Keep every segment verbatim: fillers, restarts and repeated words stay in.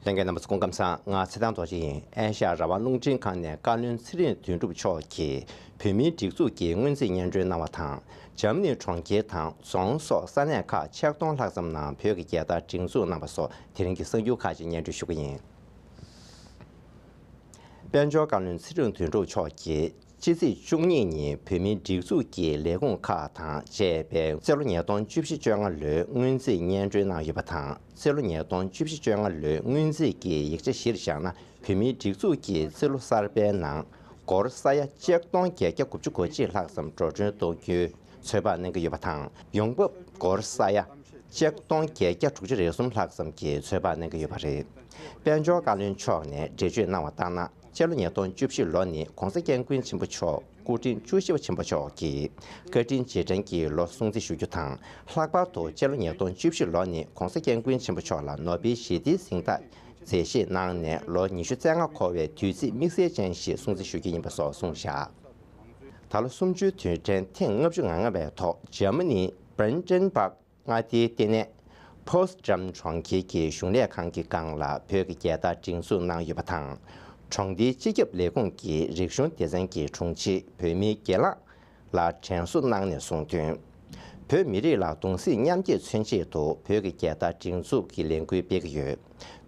ལྷན་རྒྱས་རྣམ་པ་ཚོ་སྐུ་ཁམས་བཟང་། ང་ཚེ་བརྟན་རྡོ་རྗེ་ཡིན། ཨེ་ཤ་ཡ་རང་དབང་རླུང་འཕྲིན་ཁང་ནས་བཀའ་བློན་ཚེ་རིང་དོན་གྲུབ་མཆོག་གིས་བོད་མིའི་སྒྲིག་འཛུགས་ཀྱི་སྔོན་རྩིས་སྙན་སྒྲོན་གནང་བ་དང་། འཇར་མ་ནི་གྲོང་ཁྱེར་དང་རྫོང་སོགས་ས་གནས་ཁག་ཆིག་སྟོང་ལྷག་ཙམ་ནང་བོད་ཀྱི་རྒྱལ་དར་སྒྲེང་འཛུགས་གནང་བ་སོགས་དེ་རིང་གི་གསར་འགྱུར་ཁག་ཅིག་སྙན་སྒྲོན་ཞུ་གི་ཡིན། དཔལ་འབྱོར་བཀའ་བློན་ཚེ་རིང་དོན་གྲུབ་མཆོག་གིས་ཕྱི་ཚེས་བཅུ་གཉིས་ཉིན་བོད་མིའི་སྒྲིག་འཛུགས་ཀྱི་ལས་ཁུངས་ཁག་དང་བཅས་པའི་རྩིས་ལོ་ཉིས་སྟོང་བཅུ་བཞི་བཅོ་ལྔ་ལོའི་སྔོན་རྩིས་སྙན་སྒྲོན་གནང་ཡོད་པ་དང་། རྩིས་ལོ་ཉིས་སྟོང་བཅུ་བཞི་བཅོ་ལྔ་ལོའི་སྔོན་རྩིས་ཀྱི་ཡིག་ཆ་གཞིར་བཞག་ན། བོད་མིའི་སྒྲིག་འཛུགས་ཀྱི་རྩིས་ལོ་གསར་པའི་ནང་སྒོར་ས་ཡ་ཆིག་སྟོང་བརྒྱད་བརྒྱ་དགུ་བཅུ་གོ་གཅིག་ལྷག་ཙམ་འགྲོ་གྲོན་གཏོང་རྒྱུའི་ཚོད་དཔག་གནང་གི་ཡོད་པ་དང་། ཡོང་འབབ་སྒོར་ས་ཡ་ཆིག་སྟོང་བརྒྱད་བརྒྱ་དྲུག་ཅུ་རེ་གསུམ་ལྷག་ཙམ་གྱི་ཚོད་དཔག་གནང་གི་ཡོད་པ་རེད། དཔལ་འབྱོར་བཀའ་བློན་མཆོག་ནས་འགྲེལ་བརྗོད་གནང་བ་ལྟར་ན། སྤྱི་ལོ་ཉིས་སྟོང་བཅུ་བཞི་ལོ་ནི་༸གོང་ས་༸སྐྱབས་མགོན་ཆེན་པོ་མཆོག་སྐུ་ཕྲེང་བཅུ་བཞི་པ་ཆེན་པོ་མཆོག་གིས་བཀའ་དྲིན་རྗེས་དྲན་གྱི་ལོ་སྲུང་བརྩི་ཞུ་རྒྱུ་དང་། ལྷག་པར་དུ་སྤྱི་ལོ་ཉིས་སྟོང་བཅུ་བཞི་ལོ་ནི་༸གོང་ས་༸སྐྱབས་མགོན་ཆེན་པོ་མཆོག་ལ་ནོ་བེལ་ཞི་བདེའི་གཟེངས་རྟགས་མཛད་བཞེས་གནང་ནས་ལོ་ཉི་ཤུ་རྩ་ལྔ་འཁོར་བའི་དུས་ཚིགས་དམིགས་བསལ་ཅན་ཞིག་སྲུང་བརྩི་ཞུ་རྒྱུ་ཡིན་པ་སོགས་གསུངས་བཞག་ད་ལོ་གསུམ་བཅུའི་དུས་དྲན་ཐེངས་ལྔ་བཅུ་ང་ལྔ་པའི་ཐོག་འཇར་མ་ནི་Brandenburg མངའ་སྡེའི་ལྟེ་གནས་Potsdam གྲོང་ཁྱེར་གྱི་གཞུང་ལས་ཁང་གི་སྒང་ལ་བོད་ཀྱི་རྒྱལ་དར་སྒྲེང་འཛུགས་གནང་ཡོད་པ་དང་། གྲོང་སྡེའི་སྤྱི་ཁྱབ་ལས་ཁུངས་ཀྱི་རིག་གཞུང་སྡེ་ཚན་གྱི་དྲུང་ཆེ་བོད་མིའི་དགེ་ལགས་ལགས་དྲན་གསོ་གནང་ནས་གསུངས་དོན། བོད་མི་རིགས་ལ་གདུང་སེམས་མཉམ་སྐྱེད་མཚོན་ཆེད་དུ་བོད་ཀྱི་རྒྱལ་དར་སྒྲེང་འཛུགས་ཀྱི་ལས་འགུལ་སྤེལ་གྱི་ཡོད།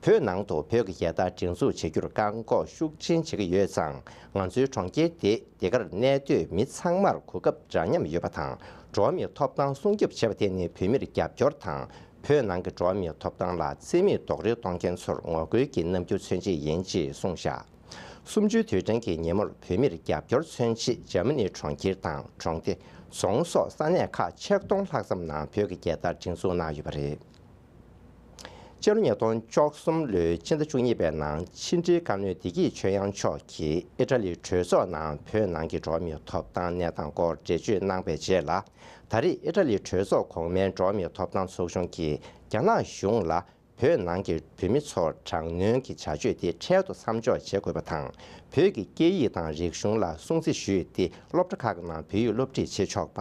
བོད་ནང་དུ་བོད་ཀྱི་རྒྱལ་དར་སྒྲེང་འཛུགས་བྱ་རྒྱུར་བཀག་འགོག་ཤུགས་ཆེན་བྱེད་ཀྱི་ཡོད་ཙང་། ང་ཚོའི་གྲོང་ཁྱེར་དེ་འདི་གར་གནས་སྡོད་མི་ཚང་མར་གོ་སྐབས་འདྲ་མཉམ་ཡོད་པ་དང་། འགྲོ་བ་མིའི་ཐོབ་ཐང་སྲུང་སྐྱོབ་བྱེད་པ་དེ་ནི་བོད་མིར་རྒྱབ་སྐྱོར་དང་། བོད་ནང་གི་འགྲོ་བ་མིའི་ཐོབ་ཐང་ལ་བརྩི་མེད་རྡོག་རོལ་གཏོང་མཁན་ཚོར་ངོ་རྒོལ་གྱི་རྣམ་འགྱུར་མཚོན་ཆེད་ཡིན་ཅེས་གསུངས་བཞག་གསུམ་བཅུའི་དུས་དྲན་གྱི་ཉིན་མོར་བོད་མིར་རྒྱབ་སྐྱོར་མཚོན་ཆེད་འཇར་མ་ནིའི་གྲོང་ཁྱེར་དང་གྲོང་སྡེ། རྫོང་སོགས་ས་གནས་ཁག་ཆིག་སྟོང་ལྷག་ཙམ་ནང་བོད་ཀྱི་རྒྱལ་དར་སྒྲེང་འཛུགས་གནང་ཡོད་པ་རེད། སྤྱི་ལོ་ཉིས་སྟོང་བཅུ་གསུམ་ལོའི་ཕྱི་ཟླ་བཅུ་གཉིས་པའི་ནང་ཕྱི་འབྲེལ་བཀའ་བློན་བདེ་སྐྱིད་ཆོས་དབྱངས་མཆོག་གིས་ཨི་ཊ་ལིའི་གྲོས་ཚོགས་ནང་བོད་ནང་གི་འགྲོ་བ་མིའི་ཐོབ་ཐང་གནས་སྟངས་སྐོར་འགྲེལ་བརྗོད་གནང་བའི་རྗེས་ལ། ད་རེས་ཨི་ཊ་ལིའི་གྲོས་ཚོགས་གོང་མའི་འགྲོ་བ་མིའི་ཐོབ་ཐང་ཚོགས་ཆུང་གིས་རྒྱ་ནག་གཞུང་ལ། བོད་ནང་གི་བོད་མི་ཚོར་དྲག་གནོན་གྱི་བྱ་སྤྱོད་དེ་འཕྲལ་དུ་མཚམས་འཇོག་བྱེད་དགོས་པ་དང་། བོད་ཀྱི་སྐད་ཡིག་དང་རིག་གཞུང་ལ་སྲུང་བརྩི་ཞུས་ཏེ། སློབ་གྲྭ་ཁག་གི་ནང་བོད་ཡིག་སློབ་ཁྲིད་བྱེད་ཆོག་པ།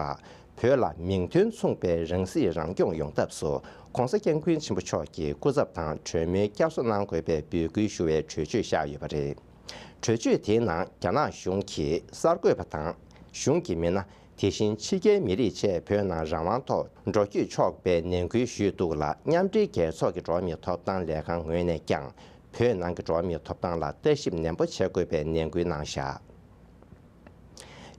བོད་ལ་མིང་དོན་མཚུངས་པའི་རང་སྲིད་རང་སྐྱོང་ཡོང་ཐབས་སུ། ྋགོང་ས་ྋསྐྱབས་མགོན་ཆེན་པོ་མཆོག་གི་སྐུ་ཚབ་དང་གྲོས་མོལ་བསྐྱར་གསོ་གནང་དགོས་པའི་འབོད་སྐུལ་ཞུ་བའི་གྲོས་ཆོད་བཞག་ཡོད་པ་རེད། གྲོས་ཆོད་དེའི་ནང་རྒྱ་ནག་གཞུང་གིས་གསར་འགོད་པ་དང་གཞུང་གི་མི་སྣ། དེ་བཞིན་ཕྱི་རྒྱལ་མི་རིགས་བཅས་བོད་ནང་རང་དབང་ཐོག་འགྲོ་སྐྱོད་ཆོག་པའི་ནན་སྐུལ་ཞུས་འདུག་ལ། མཉམ་འབྲེལ་རྒྱལ་ཚོགས་ཀྱི་འགྲོ་བ་མིའི་ཐོབ་ཐང་ལས་ཁང་ངོས་ནས་ཀྱང་བོད་ནང་གི་འགྲོ་བ་མིའི་ཐོབ་ཐང་ལ་ལྟ་ཞིབ་ནན་པོ་བྱེད་དགོས་པའི་ནན་སྐུལ་གནང་བཞག་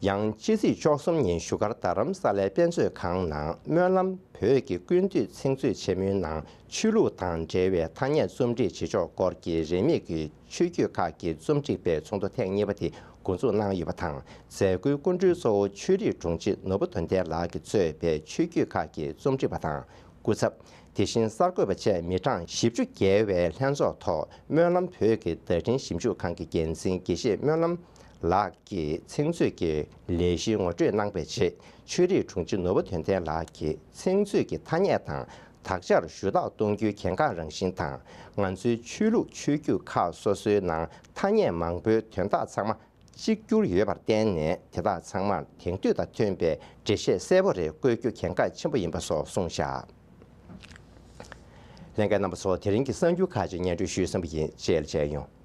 ཡང་ཕྱི་ཚེས་བཅུ་གསུམ་ཉིན་བཞུགས་སྒར་རྡ་རམ་ས་ལའི་དཔེ་མཛོད་ཁང་ནང་སྨོན་ལམ་བོད་ཀྱི་ཀུན་བཏུས་ཚིག་མཛོད་ཆེན་མོའི་ནང་ཆོས་ལུགས་དང་འབྲེལ་བའི་ཐ་སྙད་རྩོམ་སྒྲིག་བྱེད་ཕྱོགས་སྐོར་གྱི་རིན་མེད་ཀྱི་ཆོས་བརྒྱུད་ཁག་གི་རྩོམ་སྒྲིག་པའི་ཚོགས་འདུ་ཐེངས་གཉིས་པ་དེ་འགོ་འཛུགས་གནང་ཡོད་པ་དང་། མཛད་སྒོའི་སྐུ་མགྲོན་གཙོ་བོ་ཆོས་རིག་དྲུང་ཆེ་ནོར་བུ་དོན་ལྡན་ལགས་ཀྱིས་གཙོས་པའི་ཆོས་བརྒྱུད་ཁག་གི་རྩོམ་སྒྲིག་པ་དང་། སྐུ་ཚབ། དེ་བཞིན་གསར་འགོད་པ་བཅས་མི་གྲངས་བཞི་བཅུ་བརྒལ་བའི་ལྷན་ཚོགས་ཐོག་སྨོན་ལམ་བོད་ཀྱི་བརྡ་འཕྲིན་ཞིབ་འཇུག་ཁང་གི་འགན་འཛིན་དགེ་བཤེས་སྨོན་ལམ་ལགས་ཀྱིས་ཚིག་མཛོད་ཀྱི་ལས་གཞི་ངོ་སྤྲོད་གནང་བའི་རྗེས། ཆོས་རིག་དྲུང་ཆེ་ནོར་བུ་དོན་ལྡན་ལགས་ཀྱིས་ཚིག་མཛོད་ཀྱི་ཐ་སྙད་དང་དག་ཆར་ཞུ་དག་གཏོང་རྒྱུའི་གལ་འགངས་རང་བཞིན་དང་། ང་ཚོའི་ཆོས་ལུགས་ཆོས་བརྒྱུད་ཁག་སོ་སོའི་ནང་ཐ་སྙད་མང་པོའི་དོན་དག་ཚང་མ་གཅིག་གྱུར་ཡོད་པར་བརྟེན་ནས། དེ་དག་ཚང་མར་དེང་དུས་དང་མཐུན་པའི་འགྲེལ་བཤད་གསལ་པོ་རེ་བཀོད་རྒྱུ་གལ་འགངས་ཆེན་པོ་ཡིན་པ་སོགས་གསུངས་བཞག་ལྷན་རྒྱས་རྣམ་པ་ཚོ། དེ་རིང་གི་གསར་འགྱུར་ཁག་ཅིག་སྙན་སྒྲོན་ཞུས་ཟིན་པ་ཡིན། རྗེས་ལ་མཇལ་ཡོང་།